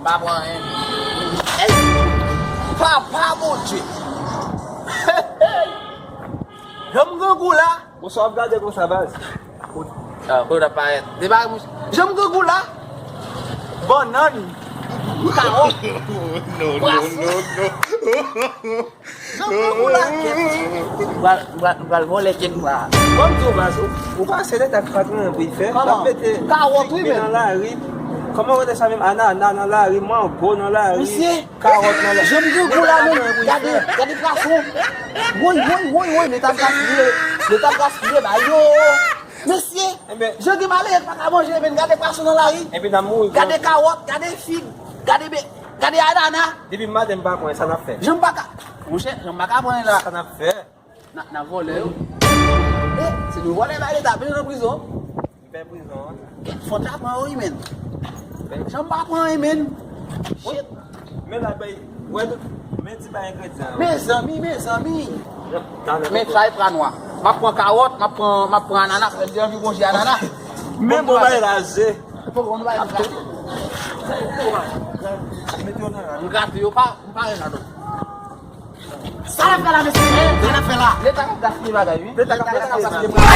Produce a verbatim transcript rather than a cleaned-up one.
Pa pran anyen. Ey! Papa Bondye! Janm grangou la! Ou sa w ap gade konsa, baz? Ah, kote w t ap parèt? Debare bouch. Janm grangou la! Bannann! Kawòt! Pwason! Janm grangou la, kèt! M pral, m pral, m pral vòlè kèt mwen. Bon, m di w, baz, ou, ou pa se leta ki pa gen anyen pou l fè. L ap mete kawòt, wi, men nan lari. Kòman w rele sa menm? Anana nan lari, mango nan lari. Mesye, kawòt nan lari. Janm grangou la, men. Gade, gade pwason. Woy, woy, woy, woy, leta ap gaspiye. Leta ap gaspiye, ba yo. Mesye, jan gen malere pa ka manje, men gade pwason nan lari. Epi n ap mouri. Gade kawòt, gade fig, gade be, gade anana. Depi maten m pa pran, sa n ap fè? Jan m pa ka, monchè, jan m pa ka pran la. Sa n ap fè? N a, n a vòlè yo. Eh, si nou vòlè bay leta, vin nan prizon. M fè prizon an. Fò ta pran yo, wi, men. Jan m pa pran, wi, men. Shit. Men la bay, wè tout, men ti bay engredyan yo. Mezanmi, mezanmi. Men sa e pra nwa. M ap pran kawòt, m ap pran, m ap pran anana, paske m te anvi gonje anana. Men bon bay la, ze. Fò nou bay la. M gate yo pa, m pa renmen non. Sa n ap fè la, mesye? Sa n ap fè la? Leta k ap gaspiye bagay, wi. Leta k ap gaspiye bagay.